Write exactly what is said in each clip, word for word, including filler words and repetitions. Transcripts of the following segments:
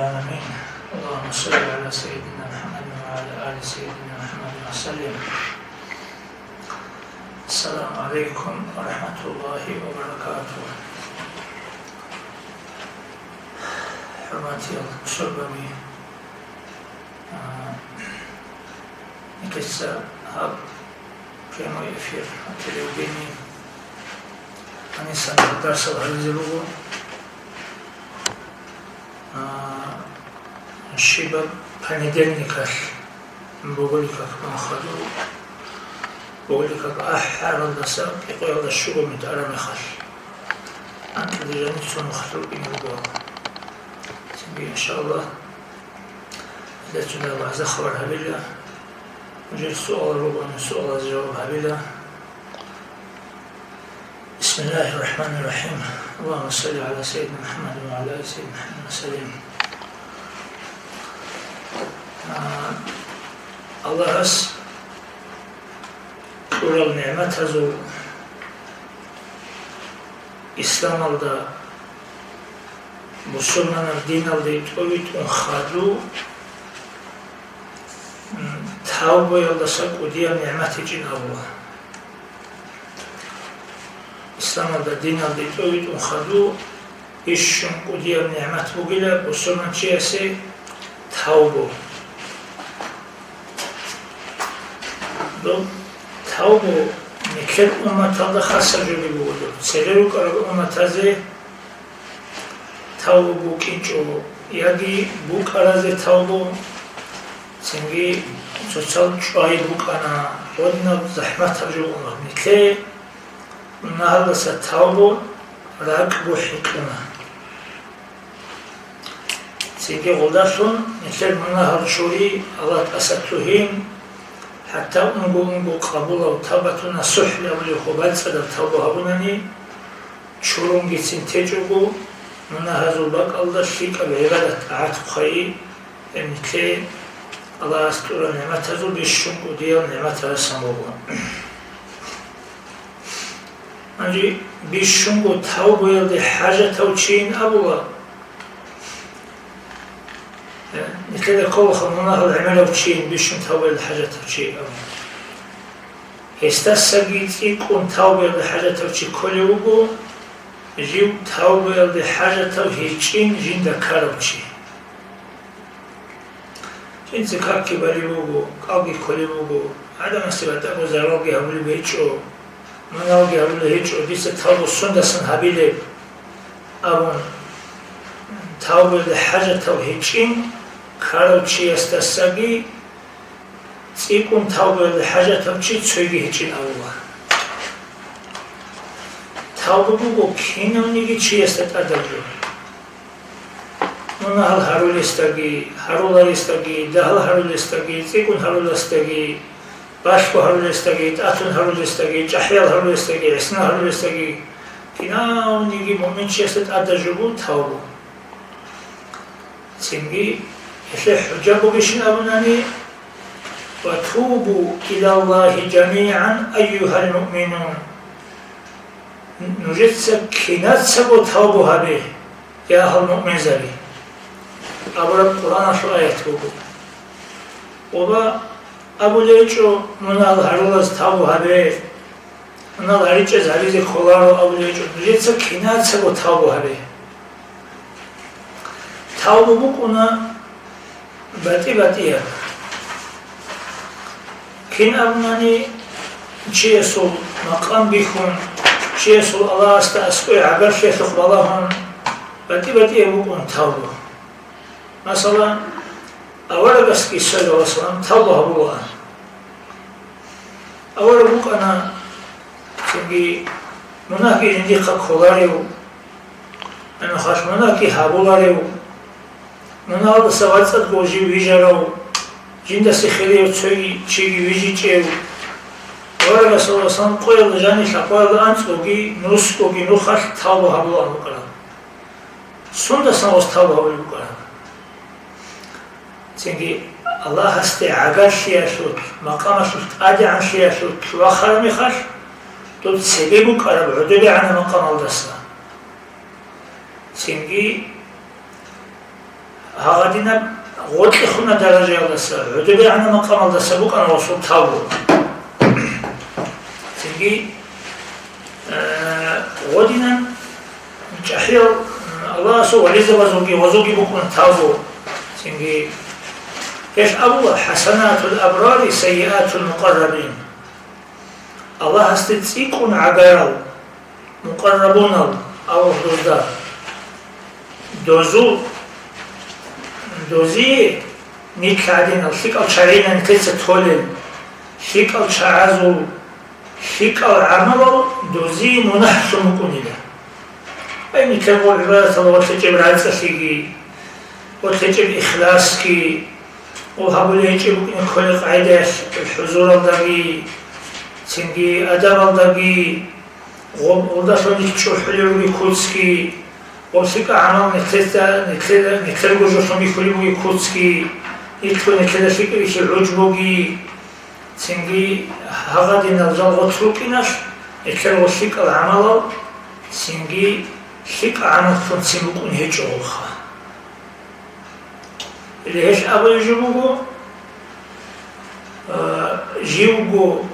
العالمين. اللهم صل على سيدنا محمد وعلى آل سيدنا محمد وسلم. السلام عليكم ورحمة الله وبركاته. ХӀурматиял мусульманин, а, нилъеца гьаб прямой эфир телевидение гьанисан дарсал гьабизе буго. А, щибаб понедельникалъ, бугелихъ махадур, бугелихъ ахӀаралдаса кӀикъоялда щуго минут араб мехалъ, анкьида жаниб цо нухалъ рукӀине руго. Цинги, иншаллагь, гьелдацунал вагӀза-хабар гьабила, нужер суалал ругони, суалазе жаваб гьабила. بسم الله الرحمن الرحيم. اللهم صل على سيدنا محمد وعلى آل سيدنا محمد وسلم. А, Аллагьас кьурал нигӀматазул, исламалда, бусурманаб диналде тӀовитӀун хадув, м, тавбаялдаса кӀудияб нигӀмат гьечӀин абула. Исламалда диналде тӀовитӀун хадув бищун кӀудияб нигӀмат бугила бусурманчиясе тавбу. Доб тавбу нилъер умматалда хасаб жо буго доб. Цере рукӀарал умматазе тавбу букӀинчӀо, яги букӀаразе тавбу, цинги цоцал чӀвай букӀана, гъодинаб захӀматаб жо буго. Нилъее мунагьалдаса тавбу ракӀбу хӀинкъуна. Цинги гъолдалъун нилъер мунагьал чури Аллагь тӀаса лъугьин, хӀатта унго-унго къабулав тавбату насухӀ абулеб хабар цӀадаб тавбу гьабунани, чурунгицин течӀого, мунагьазул бакӀалда лъикӀаб гӀибадат-тӀагӀат хъвайи, гьеб нилъее Аллагьас кьурал нигӀматазул бищун кӀудиял нигӀматалдасан буго. Гьанже бищунго тавбуялде хӀажатав чийин абула. Э, нилъеда кколаха мунагьал гӀемерав чийин бищун тавбуялде хӀажатав чи абула. Гьесдасаги цӀикӀкӀун тавбуялде хӀажатав чи кколев вуго, жив тавбуялде хӀажатав гьечӀин жинда ккарав чи. Жинца какги балеб буго, кӀалги кколеб буго, гӀадамасе батӀаго заралги гьабулеб гьечӀо, муналги гьабулеб гьечӀо, дица тавбу сундасан гьабилеб? Абун, тавбуялде хӀажатав гьечӀин ккарав чиясдасаги цӀикӀкӀун тавбуялде хӀажатав чи цойги гьечӀин абула. Тавбу буго кинавниги чиясда тӀадаб жо. Мунагьал гьарулесдаги, гьаруларесдаги, дагьал гьарулесдаги, цӀикӀкӀун гьарулесдаги, балъго гьарулесдаги, тӀатун гьарулесдаги, чӀахӀиял гьарулесдаги, гӀисна гьарулесдаги, кинавниги муъминчиясда тӀадаб жо буго тавбу. Цинги гьелъие хӀужа бугищин абунани, «Ва тубу илаллагьи жамигӀан, айюгьал муъминун». Нужеца кинацаго тавбу гьабе, я гьал муъминзаби, абураб Къуръаналъул аят буго. Ва абулеб гьечӀо, мунагьал гьарулаз тавбу гьабе, мунагьал гьаричӀез гьаризе кколаро абулеб гьечӀо, нужеца кинацаго тавбу гьабе. Тавбу букӀуна батӀи-батӀияб. Кин абунани, чиясул макъам бихьун, чиясул Аллагьасда аскӀове гӀагарлъиялъухъ балагьун, батӀи-батӀияб букӀун тавбу. Масала, аварагасги, саллаллагьу гӀалайгьи вассалам, тавбу гьабулаан. Авараг вукӀана, цинги мунагьги жиндихъа кколарев, гьанахъалъ мунагьги гьабуларев, мунагьалдаса вацӀцӀадго жив вижарав, жиндасе хирияв цоги чиги вижичӀев, аварагасул васан къоялда жанив лъабкъоялда анцӀгоги, нусгоги нухалъ тавбу гьабулаан вукӀарав. Сундасан гъос тавбу гьабулеб букӀараб? Цинги Аллагьасде гӀагарлъиялъулъ, макъамалъулъ тӀадегӀанлъиялъулъ вахараб мехалъ, доб цебе букӀараб гӀодобегӀанаб макъамалдаса. Цинги Гьагъадинаб гъоркье хуна даражаялдаса, гӀодобегӀанаб макъамалдаса букӀана гъосул тавбу. Цинги, э, гъодинан чӀахӀиял, м, Аллагьасул вализабазулги гъозулги букӀуна тавбу. Цинги гьелъ абула: «ХӀасанатул абрари сайиатул мукъаррабин». Аллагьасде цӀикӀкӀун гӀагарал, мукъаррабунал, Аллагь дозда. Дозул, дозие нилъ гӀадинал лъикӀал чагӀинан нилъеца толел, лъикӀал чагӀазул, лъикӀал гӀамалал дозие мунагьлъун букӀунила. Ай, нилъер гъол гӀибадаталда гъорлъ гьечӀеб рацӀцӀалъиги, гъорлъ гьечӀеб ихласги, гъол гьабулей гьечӀеб букӀине кколел къагӀидаялъ хӀузуралдаги, цинги адабалдаги, гъоб-, гъолдалъун нилъ чӀухӀулел руги куцги, гъоб лъикӀа гӀамал нилъеда, нилъеда, нилъерго жолъун бихьулеб бугеб куцги, нилъго нилъеда лъикӀаб бихьи гӀуж буги, цинги гьагъадинал жал гъоц рукӀиналъ, нилъерго лъикӀал гӀамалал, цинги лъикӀа гӀамаллъун цин букӀун гьечӀо гъолха. Или гьелъ абулеб жо буго, а, живго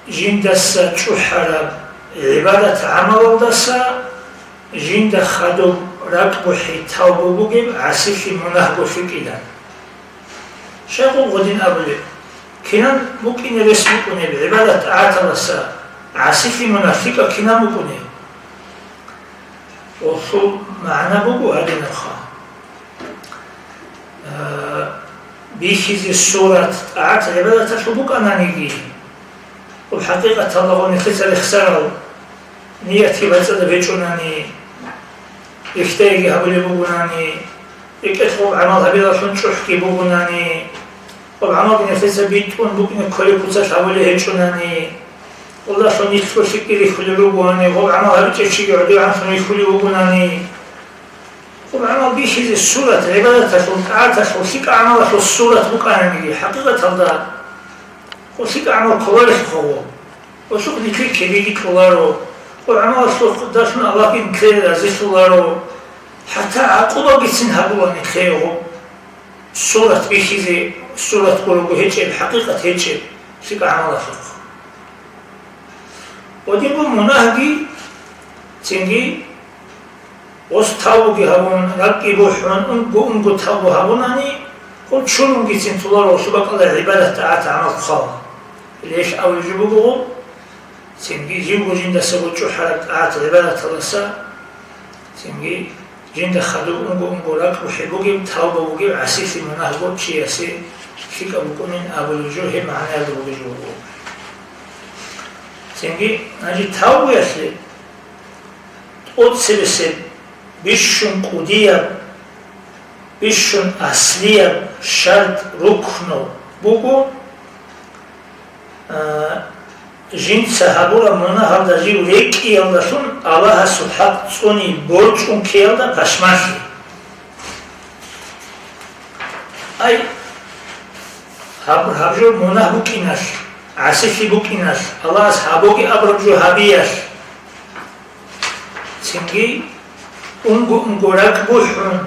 жиндаса чӀухӀараб гӀибадат-гӀамалалдаса жинда хадуб ракӀбухӀи тавбу бугеб гӀасилъи мунагьго лъикӀилан. Щайгун гъодин абулеб, кинан букӀине рес букӀунеб гӀибадат-тӀагӀаталдаса гӀасилъи мунагь лъикӀаб кинан букӀунеб? Гъолъул магӀна буго гьадинабха. Э, бихьизе сурат тӀагӀат-гӀибадаталъул букӀананиги, гъоб хӀакъикъаталда гъоб нилъеца рехсарал ниятги бацӀцӀадаб гьечӀунани, рихьдайги гьабулеб бугунани, рекӀелъ гъоб гӀамал гьабилалъун чӀухӀги бугунани, гъоб гӀамалги нилъеца битӀун букӀине кколеб куцалъ гьабулеб гьечӀунани, гъолдалъун нилъго лъикӀги рихьулел ругони, гъоб гӀамал гьабичӀев чиги гӀодов гӀанлъун рихьулев вугунани, гъоб гӀамал бихьизе сурат, гӀибадаталъул, тӀагӀаталъул, лъикӀа гӀамалалъул сурат букӀананиги, хӀакъикъаталда гъоб лъикӀа гӀамал кколарелъухъ гъо, гъолъухъ нилъее кибеги кьоларо, гъоб гӀамалалъухъ далъун Аллагьги нилъее разилъуларо, хӀатта гӀакъубагицин гьабула нилъее гъоб сурат бихьизе, сурат гурого гьечӀеб, хӀакъикъат гьечӀеб лъикӀа гӀамалалъухъ. Гъодинго мунагьги, цинги гъос тавбуги гьабун, ракӀги бухӀун, унго-унго тавбу гьабунани, гъоб чурунгицин толаро гъолъул бакӀалда гӀибадат-тӀагӀат-гӀамал хъвала. Гьелъ абулеб жо буго гъоб, цинги живго жиндасаго чӀухӀараб тӀагӀат-гӀибадаталдаса, цинги жинда хадуб унго-унго ракӀбухӀи бугеб, тавба бугеб гӀасилъи мунагьго чиясе лъикӀаб букӀунин абулеб жо гьеб магӀнаялда бугеб жо буго. Цинги, гьанже тавбуялъе тӀоцебесеб бищун кӀудияб, бищун аслияб шартӀ, рукну буго, а, жинца гьабураб мунагьалда жив рекӀиялдалъун Аллагьасул хӀакъ цӀуни борчӀун ккеялда пашманлъи. Ай, гьаб-, гьаб жо мунагь букӀиналъ, гӀасилъи букӀиналъ, Аллагьас гьабуге абураб жо гьабиялъ, цинги унго-унго ракӀ бухӀун,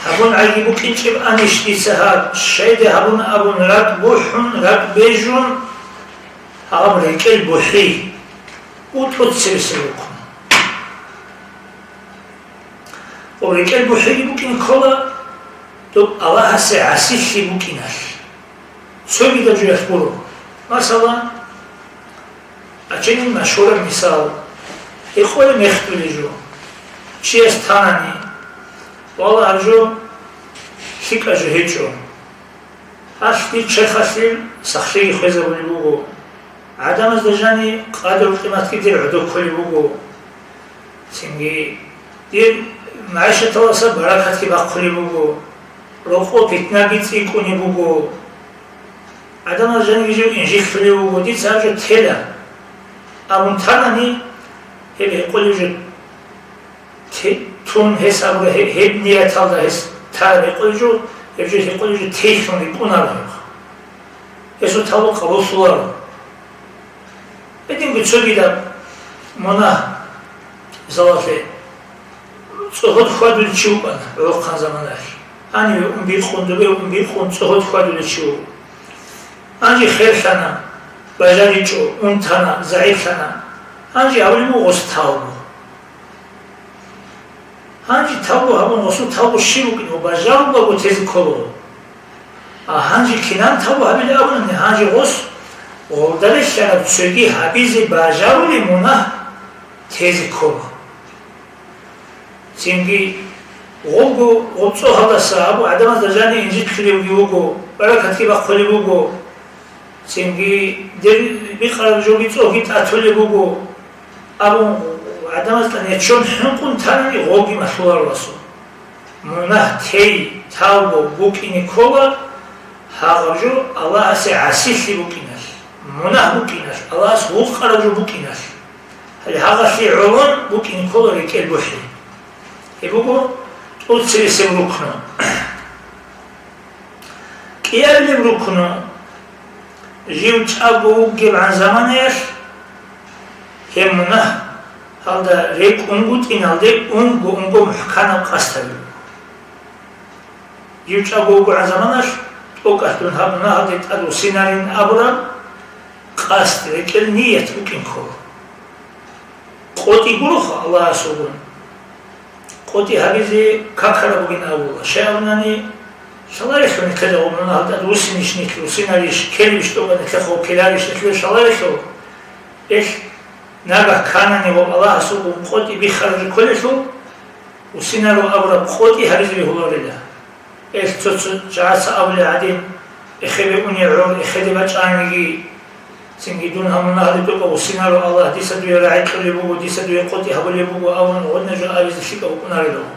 гьабун гӀайги букӀинчӀеб анищ дица гьаб, щайда гьабун абун ракӀ бухӀун, ракӀ бежун, гьаб рекӀел бухӀи, тӀоцебесеб рукну. Гъоб рекӀел бухӀиги букӀин ккола доб Аллагьасе гӀасилъи букӀиналъ. Цогидаб жоялъ гуро. Масала, гьачинин машгьураб мисал, гьекъолеб мехтулеб жо. Чияс танани, валлагь, гьаб жо лъикӀаб жо гьечӀо. Гьалъ дир черхалъе сахлъиги хвезабулеб буго. ГӀадамазда жани къадру-къиматги дир гӀодор кколеб буго. Цинги дир магӀишаталдаса баракатги бахъулеб буго. Рокъо питнаги цӀикӀкӀунеб буго. ГӀадамаз жаниги жив инжитлъулев вуго, дица гьаб жо тела абун танани, гьеб гьекъолеб жо те-, тун гьес абура, гьеб, гьеб нияталда гьес тараб гьекъолеб жо, гьеб жо гьекъолеб жо тейлъун рикӀкӀунаро гьеб. Гьесул тавбу къабуллъуларо. Гьединго цогидаб мунагь, мисалалъе, цӀогьор хьвадулев чи вукӀана гӀолохъан заманаялъ. Гьаниве ун бикъун, добе ун бикъун цӀогьот хьвадулев чи вуго. Гьанже херлъана, бажаричӀо, унтана, загӀиплъана. Гьанже абулеб буго гъос тавбу. Гьанже тавбу гьабун, гъосул тавбу щиб букӀине, бажарулаго тезе ккола. А гьанже кинан тавбу гьабилеб абунани, гьанже гъос гъолда релълъараб цоги гьабизе бажарули мунагь тезе ккола. Цинги гъобго гъобцӀогьалдаса абу гӀадамазда жани инжитлъулевги вуго, баракатги бахъулеб буго. Цинги дир бикъараб жоги цӀогьги тӀатулеб буго. Абун гӀадамазда нечон хӀинкъун танани гъобги малъуларо расул. Мунагь тей, тавбу букӀине ккола гьагъаб жо Аллагьасе гӀасилъи букӀиналъ, мунагь букӀиналъ, Аллагьас гъукъараб жо букӀиналъ. Гьале гьагъалъе гӀолон букӀине ккола рекӀел бухӀи. Гьеб буго тӀоцебесеб рукну. КӀиабилеб рукну, жив чӀаго вугебгӀан заманаялъ гьеб мунагь гьалда рекӀунгутӀиналде унго-унго мухӀканаб къасд гьабилеб. Жив чӀаго вугогӀан заманалъ тӀокӀалъ дун гьаб мунагьалде тӀад вуссинарин абураб къасд, рекӀел ният букӀин ккола. КъотӀи гуроха Аллагьасулгун. КъотӀи гьабизе какараб бугин абула. Щай абунани, лъаларелъул нилъеда гъоб мунагьалде тӀад вуссинищ нилъ, вуссинарищ, ккелебищ тӀокӀаб нилъехъ гъоб ккеларищ нилъеда лъаларелъул. Эл нагагь кканани гъоб Аллагьасулгун къотӀи биххараб жо кколелъул, вуссинаро абураб къотӀи гьабизе бегьуларила. Эл цо-цо чагӀаца абулеб гӀадин, эхебе уни гӀор, эхеде бачӀаниги, цинги дун гьаб мунагьалде тӀокӀав вуссинаро Аллагь, дица дуе рагӀи кьолеб буго, дица дуе къотӀи гьабулеб буго абун гъодна жо абизе лъикӀав вукӀунарелъул.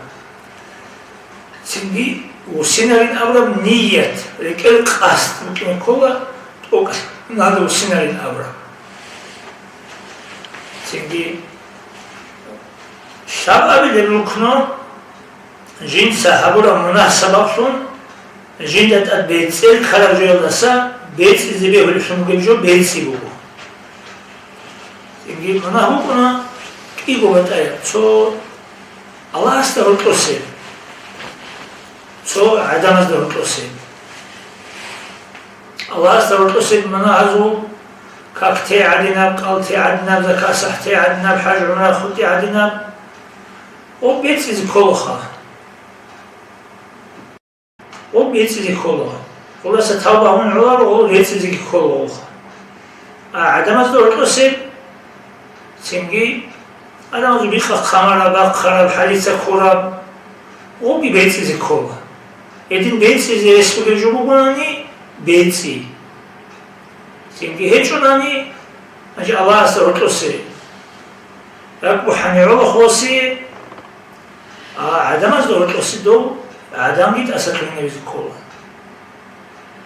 Цинги вуссинарин абураб ният, рекӀел къасд букӀине ккола тӀокӀалъ мунагьалде вуссинарин абураб. Цинги лъабабилеб рукну, жинца гьабураб мунагь сабаблъун жинда тӀад бецӀер ккараб жоялдаса бецӀизе бегьулеблъун бугеб жо бецӀи буго. Цинги мунагь букӀуна кӀиго батӀаяб, цо Аллагьасда гьоркьосеб, цо гӀадамазда гьоркьосеб. Аллагьасда гьоркьосеб мунагьазул: как те гӀадинаб, кӀал те гӀадинаб, закат-сахӀ те гӀадинаб, хӀаж-гӀумра хутӀи гӀадинаб. Гъоб бецӀизе кколаха. Гъоб бецӀизе ккола. Гъолдаса тавба гьабун гӀоларо, гъоб бецӀизеги ккола гъолха. А гӀадамазда гьоркьосеб, цинги гӀадамазул бикъа хъамараб, бахъараб, хӀалица ккураб, гъобги бецӀизе ккола. Гьедин бецӀизе рес бугеб жо бугонани, бецӀи. Цинги гьечӀонани, гьанже Аллагьасда гьоркьосе ракӀбухӀани гӀолохъосе, а гӀадамазда гьоркьосе дов гӀадамги тӀасалъугьинавизе ккола.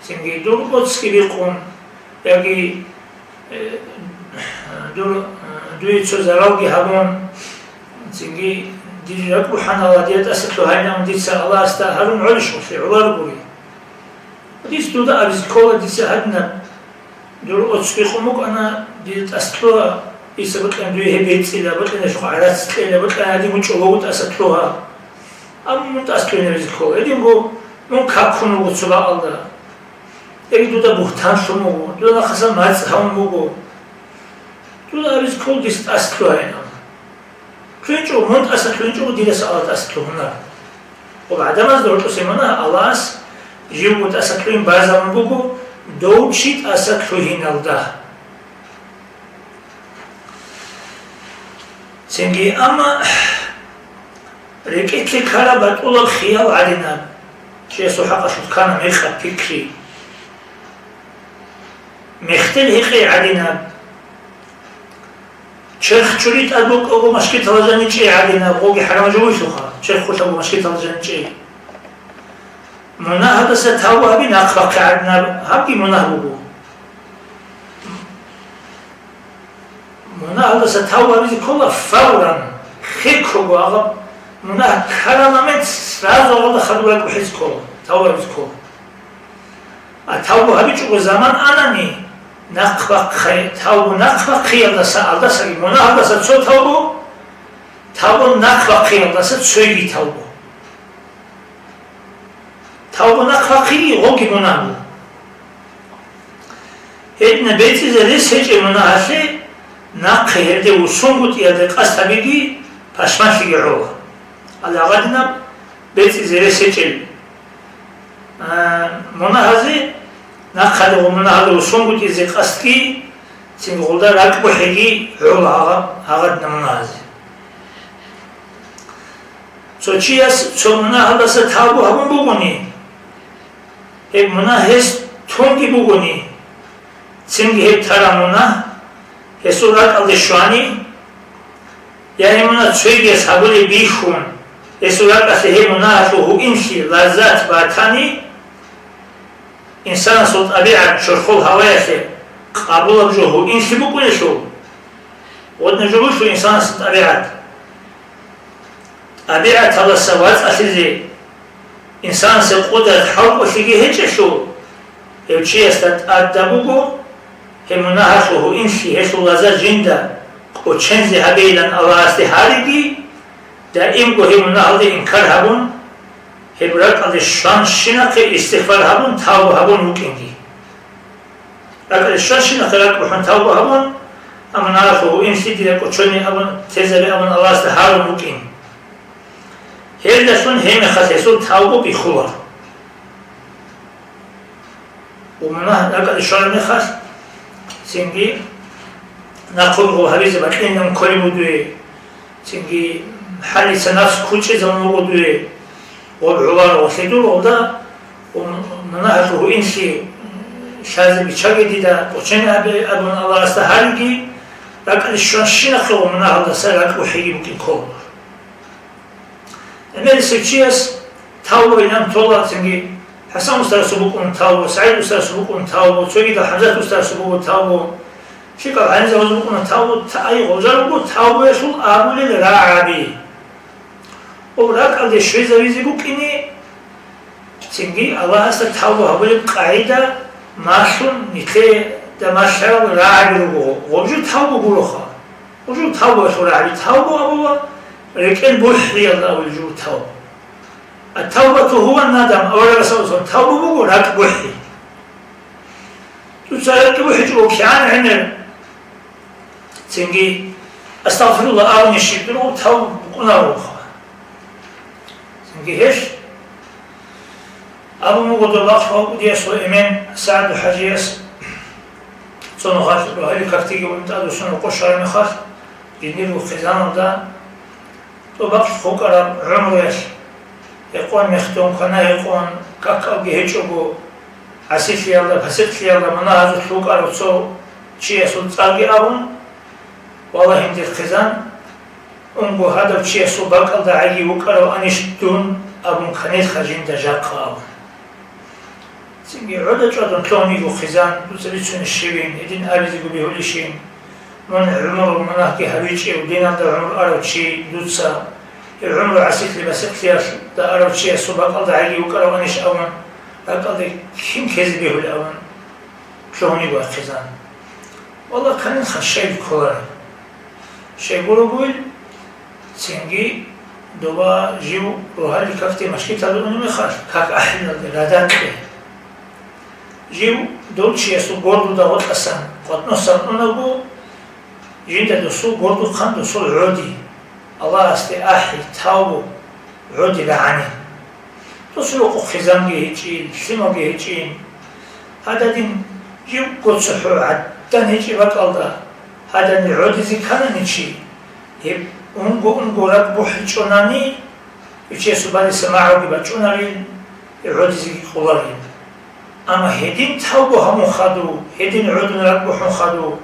Цинги дур оцги бикъун, яги, э, дур, э, дуе цо заралги гьабун, цинги дир ракӀбухӀанала дие тӀасалъугьайилан дица Аллагьасда гьарун гӀолищ гъолъе гӀоларгури. Дис дуда абизе ккола, дица гьадинаб дур оцги къун букӀана, дир тӀасалъугьа, дица бокьана дуе гьеб бецӀила, бокьана гьелъухъ гӀарац кьела, бокьана гьадин гьучӀо вогу тӀасалъугьа. Амма мун тӀасалъугьинавизе ккола. Гьединго мун какун вуго цо бакӀалда. Яги дуда бугьтан лъун вуго, дуда нахъасан мацӀ гьавун буго. Дуда абизе ккола дис тӀасалъугьайин абун. ЛъугӀинчӀого, мун тӀасалъугьинчӀого дираса Аллагь тӀасалъугьунар. Гъоб гӀадамазда гьоркьосе мунагь Аллагьас живго тӀасалъугьин базарун буго, дов чи тӀасалъугьиналда. Цинги, амма рекӀелъе ккараб батӀулаб хиял гӀадинаб, чиясул хӀакъалъулъ ккана мекъаб пикри, мехтел гьекъей гӀадинаб, черх чури тӀад букӀаго машгиталда жаничӀей гӀадинаб, гъоги хӀарам жо вуйлъуха, черх хъулъаго машгиталда жаничӀей. Мунагьалдаса тавба гьаби нахъ бахъи гӀадинаб, гьабги мунагь буго. Мунагьалдаса тавба гьабизе ккола фавран, хеккого, агъаб мунагь ккараб момент сразу гьалда хадур ракӀухӀизе ккола, тавба гьабизе ккола. А тавба гьабичӀого заман анани, нахъ бахъи, тавбу нахъ бахъиялдаса, алдасаги мунагьалдаса цо тавбу, тавбу нахъ бахъиялдаса цойги тавбу. Тавбу нахъ бахъиги, гъоги мунагьал. Гьедина бецӀизе рес гьечӀеб мунагьалъе нахъе гьелде вуссунгутӀиялде къасд гьабиги, пашманлъиги гӀола. Гьале гьагъадинаб бецӀизе рес гьечӀел, а, мунагьазе, нахъалъ гъо мунагьалде вуссунгутӀизе къасдги, цинги гъолда ракӀ бухӀиги гӀола гьагъа-, гьагъадинаб мунагьазе. Цо чияс цо мунагьалдаса тавбу гьабун бугони, гьеб мунагь гьес тунги бугони, цинги гьеб тараб мунагь гьесул ракӀалде щвани, я гьеб мунагь цогияс гьабулеб бихьун, гьесул ракӀалъе гьеб мунагьалъул гьуинлъи, лаззат батани, инсанасул тӀабигӀат чорхол гьаваялъе къабулаб жо гьуинлъи букӀунелъул, гъодна жо буго инсанасул тӀабигӀат. ТӀабигӀаталдаса вацӀцӀалъизе инсанасул къудрат хӀалкӀолъиги гьечӀелъул, гьев чиясда тӀадаб буго, гьеб мунагьалъул гьуинлъи, гьелъул лаззат жинда кӀочензе гьабейилан Аллагьасде гьариги, даимго гьеб мунагьалде инкар гьабун, гьеб ракӀалде щванщинахъе истигъфар гьабун, тавбу гьабун вукӀинги. РакӀалде щванщинахъе ракӀ бухӀун тавбу гьабун, амма мунагьалъул гьуинлъи дила кӀочони абун, тезаби абун Аллагьасда гьарун вукӀин. Гьелдалъун гьеб мехалъ гьесул тавбу бихьула. Ва мунагь ракӀалде щвараб мехалъ, цинги нахъе гъоб гьабизе бокьилин кколеб бугони, цинги хӀалица нафс кучӀезабун бугони, гъоб гӀоларо ва лъидур гъолда, ва мунагьалъул гьуинлъи лъазе биччаге дида, кӀочене абе абун Аллагьасда гьариги, ракӀалде щванщинахъе гъоб мунагьалдаса ракӀ бухӀиги букӀин ккола. ГӀемерисев чияс тавбу инан тола, цинги ХӀасан устарасул букӀуна тавбу, СагӀид устарасул букӀуна тавбу, цогидал ХӀамзат устарасул буго тавбу, лъикӀал гӀалимзабазул букӀуна тавбу, та-, ай, гъожа руго тавбуялъул абулел рагӀаби. Гъоб ракӀалде щвезавизе букӀине, цинги Аллагьасда тавбу гьабулеб къагӀида малъун, нилъеда малъарал рагӀаби руго. Гъоб жо тавбу гуроха. Гъоб жо тавбуялъул рагӀаби, тавбу абула, рекӀел бухӀиялда абулеб жо тавбу. Ат-тавбату гьува надам, аварагас абулеб тавбу буго ракӀ бухӀи. Дуца ракӀ бухӀичӀого кигӀан гӀемер, цинги астагъфируллагь абунищи дургъуб тавбу букӀунароха. Цинги гьелъ абун буго доб бахъ вакъудиясул эмен СагӀду-хӀажияс, цо нухалъ рогьалил какдеги ун тӀадвуссун рокъов щвараб мехалъ, жиндирго хъизаналда, тӀубахъ хутӀараб гӀумруялъ гьекъон мехдун, квана гьекъон, какалги гьечӀого, гӀасилъиялда, пасикълъиялда мунагьазулъ вукӀарав цо чиясул цӀарги абун, валагьин, дир хъизан, унго гьадав чиясул бакӀалда гӀайги вукӀараванищ дун абун кканилха жинда жакъа абун. Цинги гӀодов чӀвадун лъугьун йиго хъизан, дуца бицунищ гьевин, гьедин абизего бегьулищин? Мун гӀумру мунагьги гьабичӀев, диналда гӀумру арав чи дуца, гьев гӀумру гӀасилъи-басикълъиялда арав чиясул бакӀалда гӀайги вукӀараванищ абун, ракӀалде кин ккезе бегьулеб абун лъугьун йиго хъизан. Валлагь, кканилха, щай кколареб? Щай гуро бугел, цинги доба жив рогьалил какде машгиталде унеб мехалъ, как ахӀиналде радакье. Жив дов чиясул гордуда гъоркьасан къотӀносан унаго, жинда досул гордухъан досул гӀоди, Аллагьасде ахӀи, тавбу, гӀодилегӀани. Досул рокъов хъизанги гьечӀин, лъималги гьечӀин. Гьададин живго цохӀо гӀадан гьечӀеб бакӀалда, гьададин гӀодизе кканани чи, гьеб унго-унго ракӀ бухӀичӀонани, гьев чиясул балиса магӀуги бачӀунарин, гьев гӀодизеги кколарин. Амма гьедин тавбу гьабун хадув, гьедин гӀодун ракӀ бухӀун хадув,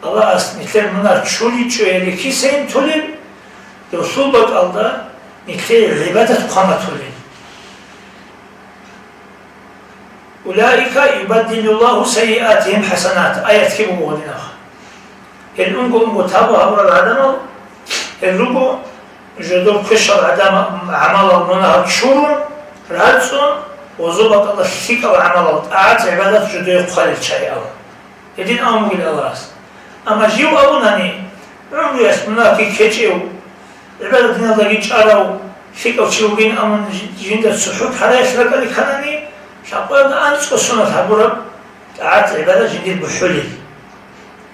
Аллагьас нилъер мунагь чуричӀояли кисайин толеб, досул бакӀалда нилъее гӀибадат хъван батулин. «Улаика юбаддилуллагьу сайиатигьим хӀасанат», аят киб буго гьадинаб? Гьел унго-унго тавбу гьабурал гӀадамал, гьел руго жодор квешал гӀадамал гӀамалал мунагьал чурун, рацӀцӀун, гъозо бакӀалда лъикӀал гӀамалал, тӀагӀат-гӀибадат жодое хъвалел чагӀи абун. Гьедин абун бугел Аллагьас. Амма жив абунани, гӀумруялъ мунагьги ккечӀев, гӀибадат диналдаги чӀарав, ЛъикӀав чи вугин абун жинда цохӀо параялъ ракӀалде кканани, лъабкъоялда анцӀго сунат гьабураб тӀагӀат-гӀибадат жиндир бухӀулел.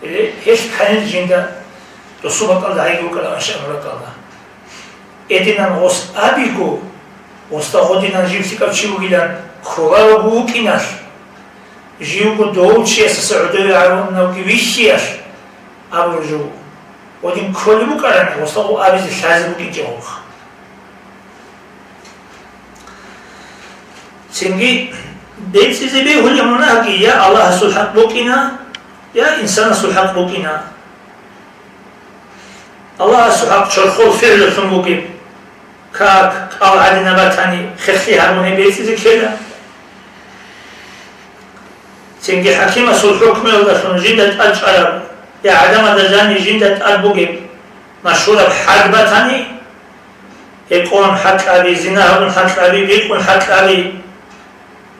Гьеле гьелъ кканил жинда досул бакӀалда гьайги вукӀараб анщ абураб бакӀалда. Гьединан гъос абиго, гъосда гъодинан жив лъикӀав чи вугилан кколаро вукӀиналъ, живго дов чиясаса гӀодове гӀаравунавги вихьиялъ абураб жо. Гъодин кколеб букӀарани, гъосда гъов абизе лъазе букӀинчӀеб гъоркь. Цинги бецӀизе бегьулеб мунагьги я Аллагьасул хӀакъ букӀина, я инсанасул хӀакъ букӀина. Аллагьасул хӀакъ чорхол фигӀлалъун бугеб, как, кӀал гӀадинаб батани, хехлъи гьабун гьеб бецӀизе ккела. Цинги хӀакимасул хӀукмуялдалъун жинда тӀад чӀараб, я гӀадамазда жаниб жинда тӀад бугеб машгьураб хӀад батани, гьекъон хӀакъаби, зина гьабун хӀакъаби, бикъун хӀакъаби,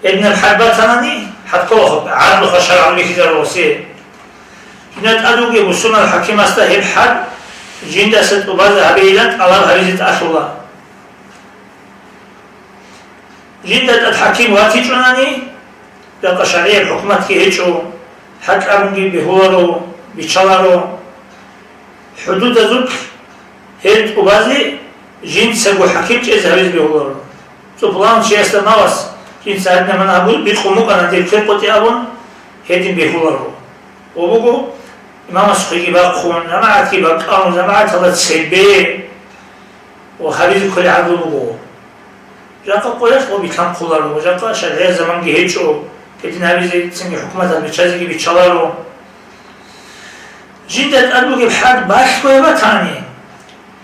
гьединаб хӀад батанани, хӀад кколаха, гӀадлуха шаргӀалъ бихьизаруласе. Жинда тӀад вугев бусурманав хӀакимасда гьеб хӀад жиндаса тӀубазе гьабейилан тӀалаб гьабизе тӀалъула. Жинда тӀад хӀаким ватичӀунани, жакъа шаргӀияб хӀукуматги гьечӀо, хӀакъабунги бегьуларо, биччаларо. ХӀудудазулъ гьел тӀубазе жинцаго хӀаким чӀезе гьавизе бегьуларо. Цо пуланав чиясда малас жинца гьадинаб мунагь гьабун бикъун букӀана дир квер къотӀи абун, гьедин бегьуларо. Ва буго, имамасухъеги бахъун, жамагӀатги бакӀалун, жамагӀаталда цебе ва гьабизе кколеб гӀадлу буго. Жакъа къоялъ ва билъанхъуларо, жакъа шаргӀияб заманги гьечӀо, гьедин гьабизе цинги хӀукуматалъ биччазеги биччаларо. Жинда тӀад бугеб хӀад балъго гьеб батани,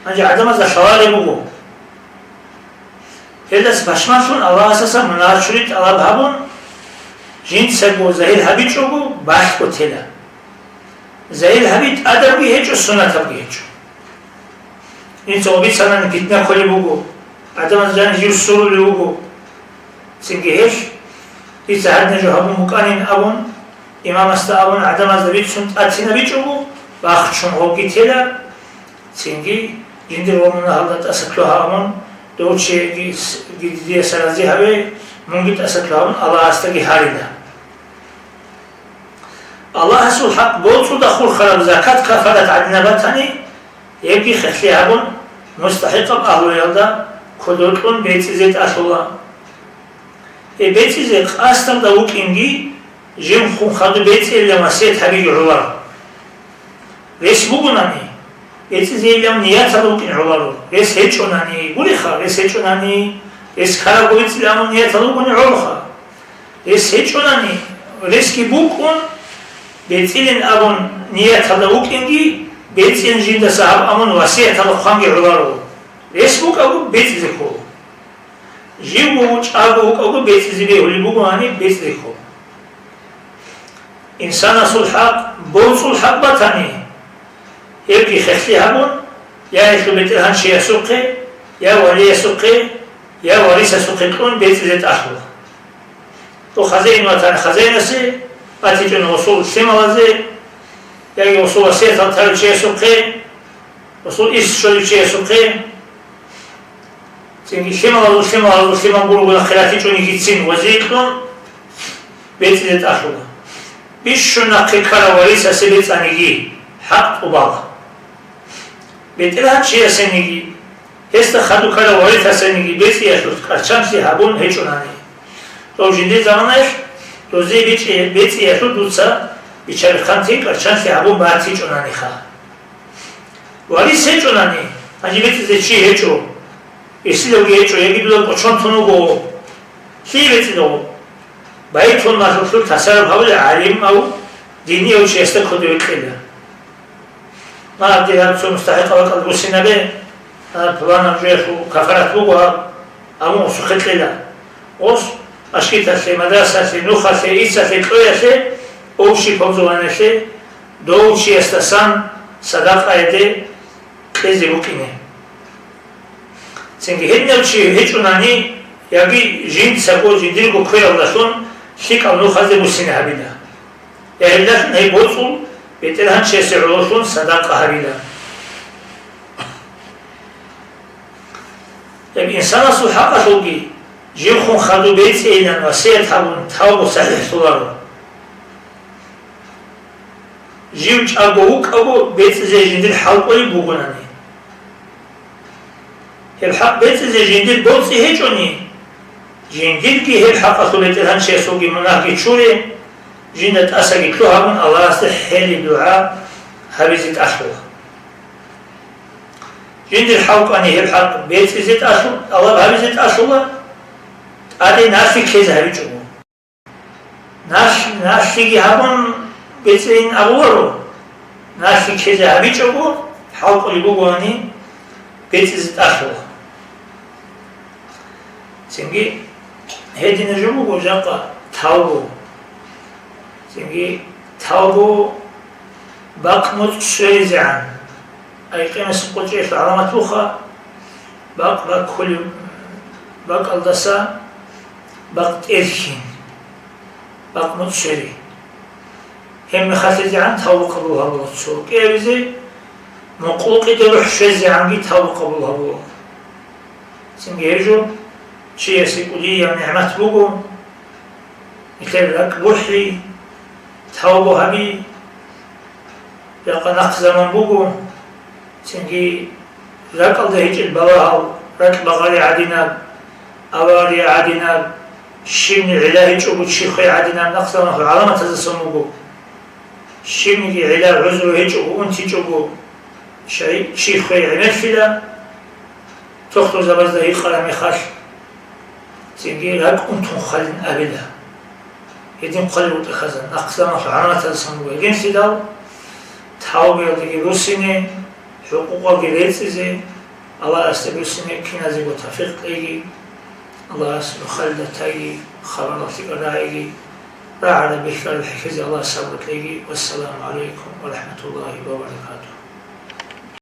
гьанже гӀадамазда лъалареб буго. Гьелдаса пашманлъун Аллагьасаса мунагь чури тӀалаб гьабун, жинцаго загьир гьабичӀого балъго тела. Загьир гьаби тӀадабги гьечӀо, сунатабги гьечӀо. Инца обицанани питна кколеб буго, гӀадамаз жани жив сурулев вуго. Цинги гьелъ, дица гьадинаб жо гьабун букӀанин абун, имамасда абун, гӀадамазда бицун тӀатинабичӀого, бахчун гъобги тела, цинги жиндир ва мунагьалда тӀаса лъугьа абун, дов чиги с-, ги дидияса рази гьаве, мунги тӀаса лъугьа абун Аллагьасдаги гьарила. Аллагьасул хӀакъ боцӀуда хурхараб закат-кафарат гӀадинаб батани, гьебги хехлъи гьабун, мустахӀикъаб агьлуялда кодор кьун бецӀизе тӀалъула. Гьеб бецӀизе къасдалда вукӀинги, жив хун хадуб бецӀейилан васият гьабиги гӀоларо. Рес бугонани, бецӀизейилан нияталда вукӀин гӀоларо. Рес гьечӀонани, гуриха, рес гьечӀонани, рес ккарабго бецӀилан нияталда вукӀуни гӀолаха. Рес гьечӀонани, ресги букӀун, бецӀилин абун нияталда вукӀинги, бецӀилин жиндаса гьаб абун васияталда хъванги гӀоларо. Рес букӀаго бецӀизе ккола. Живго вучӀаго вукӀаго бецӀизе бегьулеб бугони бецӀизе ккола. Инсанасул хӀакъ, боцӀул хӀакъ батани, гьебги хехлъи гьабун, я гьелъул бетӀергьанчиясухъе, я валиясухъе, я варисасухъе кьун бецӀизе тӀалъула. Дов хазаин ватани хазаинасе, батичӀони гъосул лъималазе, яги гъосул васиятал тарав чиясухъе, гъосул ирс щолев чиясухъе, цинги лъималазул лъималазул лъимал гурого нахъе ратичӀонигицин вазиялъун бецӀизе тӀалъула. Бищун нахъе ккарав варисасе бецӀаниги, хӀакъ тӀубала. БетӀергьанчиясениги, гьесда хадуб ккарав варисасениги бецӀиялъулъ кӀарчанлъи гьабун гьечӀонани. Дов жиндир заманаялъ дозе бечӀи-, бецӀиялъулъ дуца бича-бихъанти кӀарчанлъи гьабун батичӀонаниха. Варис гьечӀонани, гьанже бецӀизе чи гьечӀо, исилавги гьечӀо, яги дуда кӀочон тун вуго. Лъие бецӀидаго? Байтулмалалъулъ тасарруф гьабулев гӀалимав, динияв чиясда кодове кьела. Ма, дир гьаб цо мустахӀикъаб бакӀалда буссинабе, а, пуланаб жоялъул кафарат буго гьаб, абун гъосухъе кьела. Гъос ашкиталъе, мадрасалъе, нухалъе, ицалъе, кьоялъе, общий пользованиялъе, дов чиясдасан садакъаяде кьезе букӀине. Цинги гьединав чи гьечӀунани, яги жинцаго жиндирго квералдалъун лъикӀал нухазе буссине гьабила. Я гьелдалъун гьеб боцӀул бетӀергьанчиясе гӀололъун садакъа гьабила. Гьеб инсанасул хӀакъалъулги, живхун хадуб бецӀейилан васият гьабун, тавбу сахӀихӀлъуларо. Жив чӀаго вукӀаго бецӀизе жиндир хӀал кӀолеб бугонани. Гьеб хӀакъ бецӀизе жиндир боцӀи гьечӀони, жиндирги гьеб хӀакъалъулъ БетӀергьанчиясулги мунагьги чуре, жинда тӀасаги лъугьабун Аллагьасде хӀели-дугӀа гьабизе тӀалъула. Жиндир хӀал кӀвани гьеб хӀакъ бецӀизе тӀалъу-, тӀалаб гьабизе тӀалъула, тӀаде налъи ккезе гьабичӀого. Налъ-, налъиги гьабун бецӀейин абуларо, налъи ккезе гьабичӀого, хӀал кӀолеб бугоани, бецӀизе тӀалъула. Цинги гьедина жо буго жакъа тавбу. Цинги тавбу бакъ-муцӀ сверизегӀан. Ай къиямасеб къотӀиялъул гӀаламат буха, бакъ баккулеб бакӀалдаса бакъ тӀерхьин, бакъ-муцӀ свери. Гьеб мехалъизегӀан тавбу къабул гьабула, цо кӀиабизе, мукъулукъиде рухӀ щвезегӀанги тавбу къабул гьабула. Цинги гьеб жо чиясе кӀудияб нигӀмат буго, нилъер ракӀ бухӀи, тавбу гьаби, жакъа нахъ заман буго, цинги ракӀалда гьечӀел балагьал, ракь багъаригӀадинаб, авария гӀадинаб, щибни гӀилла гьечӀого чи хвейгӀадинаб нахъ заман гӀаламатаздасан буго. Щибниги гӀилла гӀузру гьечӀого, унтичӀого, шай-, чи хвей гӀемерлъила, тухтурзабазда гьикъараб мехалъ, цинги ракӀ унтун хвалин абила. Гьедин хъвалев вутӀа хазан, нахъ заман гӀаламатаздасан буго гьединлъидал, тавбиялдеги руссине, хӀукъукъалги рецӀизе, Аллагьасде руссине киназего тавфикъ кьеги, Аллагьас рухӀалда тайги, хабарал лъикӀал рагӀиги, рагӀараб бихьараб хӀехьезе Аллагьас сабру кьеги. Вассаламу гӀалайкум ва рахӀматуллагьи ва баракатугьу.